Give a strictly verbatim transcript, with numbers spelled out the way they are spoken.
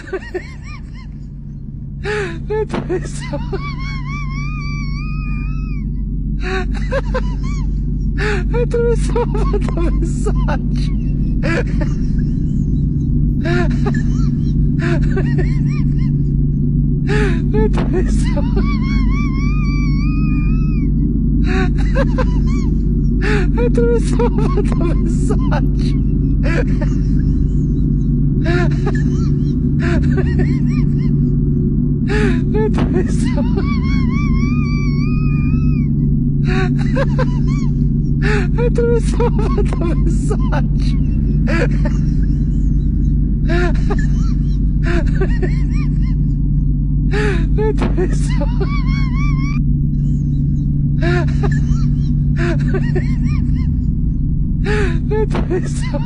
Mwen twouve sa. Mwen twouve sa yon mesaj. Mwen twouve sa. Mwen twouve sa yon mesaj. Mwen twouve sa. Mwen twouve sa yon mesaj. Mwen twouve sa. Mwen twouve sa.